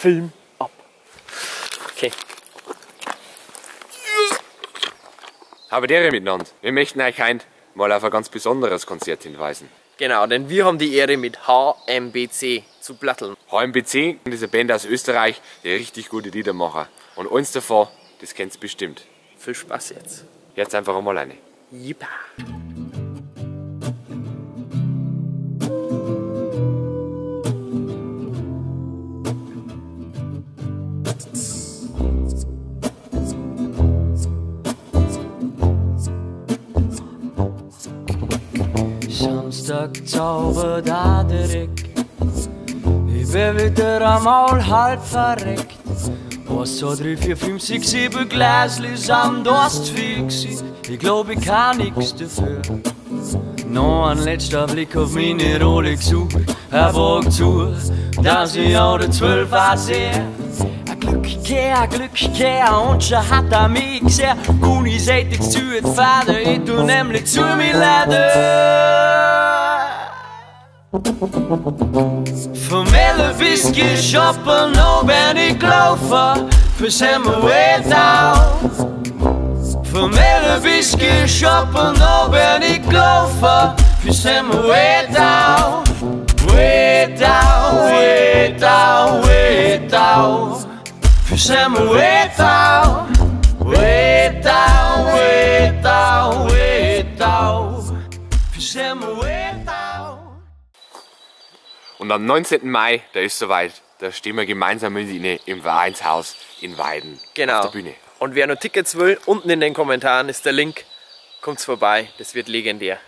Film ab. Okay. Habe die Ehre miteinander. Wir möchten euch heute mal auf ein ganz besonderes Konzert hinweisen. Genau, denn wir haben die Ehre mit HMBC zu platteln. HMBC ist eine Band aus Österreich, die richtig gute Lieder machen. Und eins davon, das kennt's bestimmt. Viel Spaß jetzt. Jetzt einfach mal eine. Jippa. Samstag zaubert auch direkt. Ich bin wieder einmal halb verreckt. 1, 2, 3, 4, 5, 6, 7 Gläsli sind das zu viel gewesen. Ich glaub, ich kann nix dafür. Noch ein letzter Blick auf meine Rolex-Uhr. Er wagt zu, dass ich auch der 12 sehe. Ein Glück und schon hat er mich gesehen. Guni sagt jetzt zu, Vater, ich tu nämlich zu mir leider. Von Melle bis shoppen, no bin ich gelaufen, für sind wir way down. Von Melle bis shoppen, no bin ich gelaufen, für sind wir way down. Way down, way down, way down. Für sind wir way down. Way down, way down, way down. Für sind wir way down. Und am 19. Mai, da ist soweit, da stehen wir gemeinsam mit Ihnen im Vereinshaus in Weiden. Genau. Auf der Bühne. Und wer noch Tickets will, unten in den Kommentaren ist der Link. Kommt's vorbei, das wird legendär.